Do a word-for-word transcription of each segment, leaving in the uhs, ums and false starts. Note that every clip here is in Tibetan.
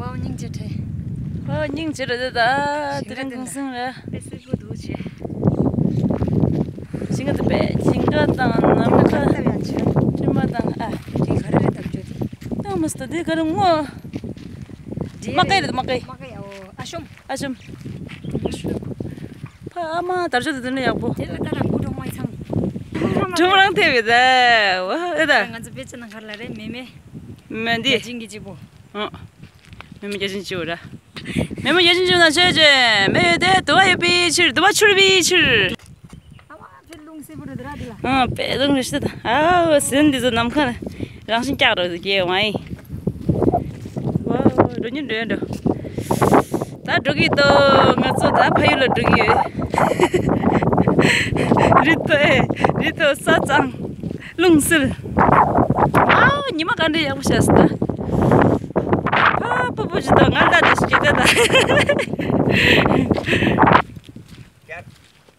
ཝའོ། སྙིང་རྗེ་ཁྲེ། ཝའོ། སྙིང་རྗེ་རེད་ད། དེ་རིང་གུང་སེང་རེད། དཔེ་སྲིད་པོ་འདུག་ཅེ། ཞིང་ཁ་དེ་པས་ཞིང་ཁ་དང་ནམ་མཁའ། ལྟ་ཡང་ཆེ། སྤྲིན་མ་དང་ཨ། དེ་ག་རེ་རེད་དམ་བཅོས་དེ། ཏང་མ་སྟོ་དེ་ག་རེ་ངོ་། མ་ཀའི་རེད། མ་ཀའི། མ་ཀའི། ཨོ། ཨ་ཤོམ། ཨ་ཤོམ། ཕ་ཨ་མ་དར་ལྕོག་དེ་དེ་ནས་ཡག་པོ། དེ་ལ་ད་རང་བུ་གྲོགས་མ་ཚང་། གྲོགས་རང་ཐེབས་ཡོད་ད། ཝ་ཨེ་ད། ང་ཚོ་དཔེ་ཆ་ནང་ག་རེ་ལ་རེད། མེ་མེ། མེ་འདི། བརྒྱ་བྱིན་གྱི་གཅིག་པོ། ཨ། མེ་མེ་བརྒྱ་བྱིན་གཅིག་པོ་ར། མེ་མེ་བརྒྱ་བྱིན་གཅིག་པོ་ན་ཆོས་ཅན། མེ་ཡོད་དེ་དུ་བ་ཡོད་པའི་ཕྱིར། དུ་བ་འཕྱུར་བའི་ཕྱིར། ཨ་མ་དཔེ་རླུང་གསལ་པོ་རེད་ད་ར་འདི་ལ། ཨ་དཔེ་རླུང་རེད་ཤི་ད། ཨའོ་ཟིན་འདི་ཚོ་ནམ་མཁའ་རང་བཞིན་ཀྱག་རོ་ཟེར་གྱི་ཡོང་ཨ་ཡིན། ཝའོ། འགྲོ་ཉིན་འགྲོ་ཡ་འགྲོ། ད་འགྲོ་གི་འདུག་ང་ཚོ་ད་ཕ་ཡུལ་ལ་འགྲོ་གི་ཡོད། རི་མཐོ་ཨེ། རི་མཐོ་ས་གཙང་། རླུང་བསིལ། ཨའོ་ཉི་མ་ག་འདྲ་ཡག་པོ་ཤར་སོང་ད། ཕ་ཕུ་བུ་ཅི་ད་ང་ལ་དེ་ཞིག་གི་ད་ད།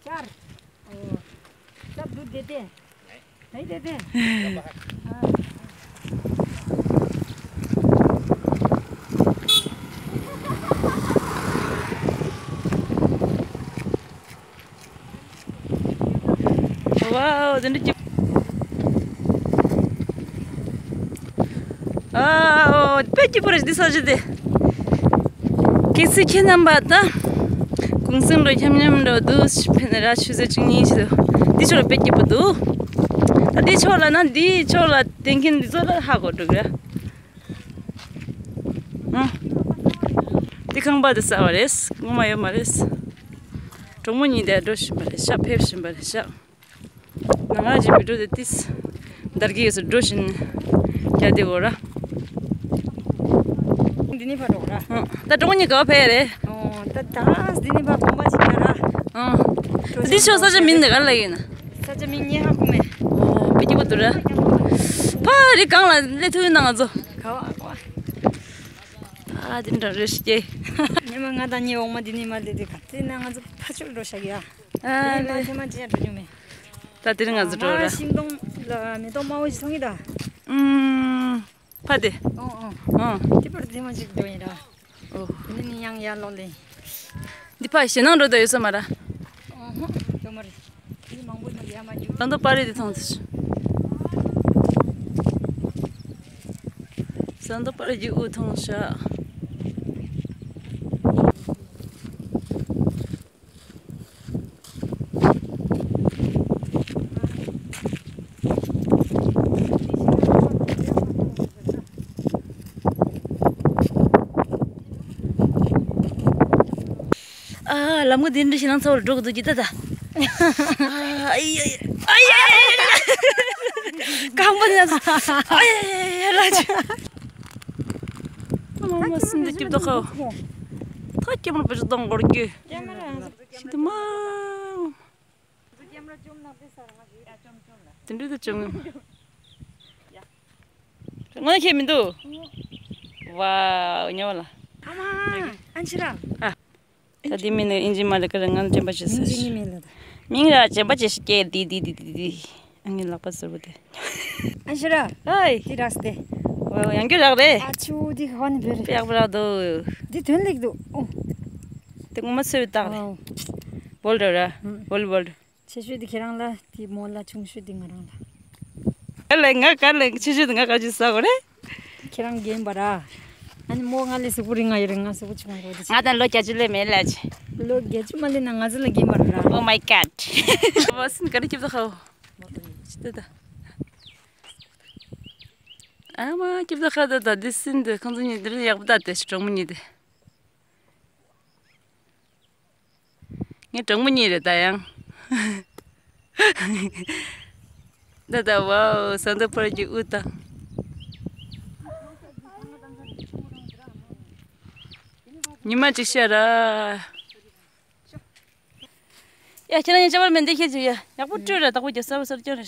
ཅར། ཨོ། ཅར་འདུག་དེ་དེ། ཨེ་དེ་དེ། ཝའོ། དེ་འདྲ་སྐྱིད། ཨའོ། དཔེ་སྐྱིད་པོ་རེད་འདི་ས་གཞི་དེ། གལ་སྲིད་ཁྱེད་རྣམ་པ་ད་གུང་སེང་འགྲོ་འཁྱམ་འཁྱམ་འགྲོ་འདུག་ཕེ་ན་ར་ཆུ་ཚོད་གཅིག་གཉིས་ཤིག་འདུག་འདི་ཕྱོགས་ལ་དཔེ་སྐྱིད་པོ་འདུག་ད་འདི་ཕྱོགས་ལ་ན་འདི་ཕྱོགས་ལ་དེང་གིན་འདི་ཚོ་ལ་ཧ་གོ་འགྲོ་གི་ར། ཨ། འདི་ཁང་པ་དེ་གསར་བ་རེད། སྔོན་མ་ཡོད་མ་རེད། གྲོགས་མོ་གཉིས་དེ་འགྲོ་བཞིན་པ་རེད་ཤག་ཕེབས་བཞིན་པ་རེད་ཤག་ང་ང་ཅིག་མི་འགྲོ་དེ་ཏིས། འདར་གྱི་ཡོད་ས་འགྲོ་བཞིན། རྒྱ་དེ་འོ་ར། འདི་ནི་ཕ་འགྲོ་ར། ཨ། ད་གྲོགས་མོ་གཉིས་ག་བ་ཕེབས་རེད། ཨོ། ད་ད་འདི་ནི་ཕ་དགོན་པ་ཅིག་ཡ་ར། ཨ། འདི་ཕྱོགས་ས་ཆ་མིང་དེ་ག་རེ་ལབ་ཡིན་ན། ས་ཆ་མིང་ཉེ་ཧ་གོ་མེད། ཨོ་དཔེ་སྐྱིད་པོ་འདུག་ར། ཕ་རི་སྒང་ལ་སླེབས་ཐུབ་ཡིན་ན་ང་ཚོ། ག་བ་ག་བ། ཨ་དེ་འདྲ་རེད་ཤག་ཉི་མ་ང་དང་ཉི་འོག་མ་འདི་ནི་མ་སླེབས་དེ་ག་དེ་ན་ང་ཚོ་ཕ་ཆོར་འགྲོ་ཤག་ཡ། ཨ་དེ་ནི་མ་ལེ། ཐེ་མ་ཅི་ཡ་འགྲོ་རྒྱུ་མེད། ད་དེ་རིང་ང་ཚོ་འགྲོ་ར། ཤིང་སྡོང་ལ་མེ་ཏོག་དམར་པོ་ཞིག་མཐོང་གི་ད། ཨུམ། ཕ་དེ། ཨོ་ཨོ། ཨོ། དེ་པར་དེ་མ་ཅིག་འགྲོ་ཡིན་ར། ཨོ། དེ་ནི་ཡང་ཡར་ལོག་ལེ། འདི་ཕ་ཞེད་སྣང་འགྲོ་ད་ཡོད་ས་མ་ར། ཨོ་ཧོ། ཅོ་མ་རེད། མི་མང་པོ་ནི་ཡར་མ་རྒྱུག་ཟམ་གདོང་པ་རི་དེ་མཐོང་ཚེ། ཟམ་གདོང་པ་རི་གི་དབུ་མཐོང་ཤག་ཨ། ལམ་ཁ་འདི་འདྲ་ཞིག་ནང་ཚ་བར་འགྲོ་གི་འདུག་ཅི་ད་ད། ཨ་ཡ་ཡ། ཨ་ཡ་ཡ་ཡ། རྐང་པ་ནས། ཨ་ཡ་ཡ་ཡ་ལ་ཅི། མ་མ་སུན་འདི་སྐྱིབས་དོ་ཁའོ། ཐ་སྐྱིབས་མ་པེ་ཅི་དང་གོར་གི། ཤི་དུ་མ། དེ་འདྲ་དུ་བྱུང་། ངོ་ཤེས་མི་འདུག་ཝའོ། ཉོ་ལ། ཨ་མ། ཨན་ཆི་ར། ཨ། ད་དེ་མིན་ནི་ཨིན་ཇི་མ་ལ་ཀ་ར་ང་ལ་དྲན་པ་བྱེད་ས། མིང་ཅི་ནི་མིན་ལ་ད། མིང་ར་དྲན་པ་བྱེད་ཤི་ཀེ་དི་དི་དི་དི་དི། ཨ་ངའི་ལག་པ་ཟུར་བུ་དེ། ཨན་ཆི་ར། ཧའི། དེ་རག་སྟེ། ཝའོ་ཡང་བསྐྱར་རག་རེད། ཨ་ཆུ་དེ་ཧ་ནི་བེ་རེད། དཔེ་ཡག་པོ་རག་འདུག་དེ་དོན་ལེགས་འདུག་ཨོ། དེ་ངོ་མ་ཚོས་བཏགས་རེད། ཝའོ། བོལ་ར་ར། ཨུ། བོལ་བོལ། ཆེ་ཤོས་དེ་ཁྱེད་རང་ལ། དེ་མོ་ལ། ཆུང་ཤོས་དེ་ང་རང་ལ། ག་ལེ་ང་ག་ལེ་ཆེ་ཤོས་དེ་ང་ག་ཅི་ཟ་གོ་རེད། ཁྱེད་རང་རྒན་པ་ར། ཨ་ནི་མོ་ང་ལས་གཟུགས་པོ་རིང་ང་ཡོད་རེད། ང་གཟུགས་པོ་ཆུང་བ་རེད། ང་དང་ལོ་བརྒྱད་ཅུ་ལས་མེད་ལ་ཅི། ལོ་བརྒྱད་ཅུ་མ་ལས་ན་ང་ཚོ་ལ་རྒན་པ་ར། Oh my god. བ་སིན་ག་རེ་སྐྱིབས་ད་ཁའོ། ཅི་ད་ད། ཨ་མ་སྐྱིབས་ད་ཁ་ད་ད་འདི་སིན་འདི་ཁོང་ཚོ་གཉིས་འདི་རིང་ཡག་པོ་ད་དེ་གྲོགས་མོ་གཉིས་དེ། ངའི་གྲོགས་མོ་གཉིས་རེད་ད་ཡང་། ད་ད་ཝའོ་ཟམ་གདོང་པ་རི་གི་དབུ་དང་། ཉི་མ་གཅིག་ཤར་ར། ཡ་ཁྱེད་རང་ཉིད་ཅ་བར་མེད་འདི་ཁྱེད་ཀྱིས་ཡ་ཡག་པོ་སྤྲོད་ར་བདག་པོ་རྒྱ་གསར་པ་གསར་སྐྱོན་རེད།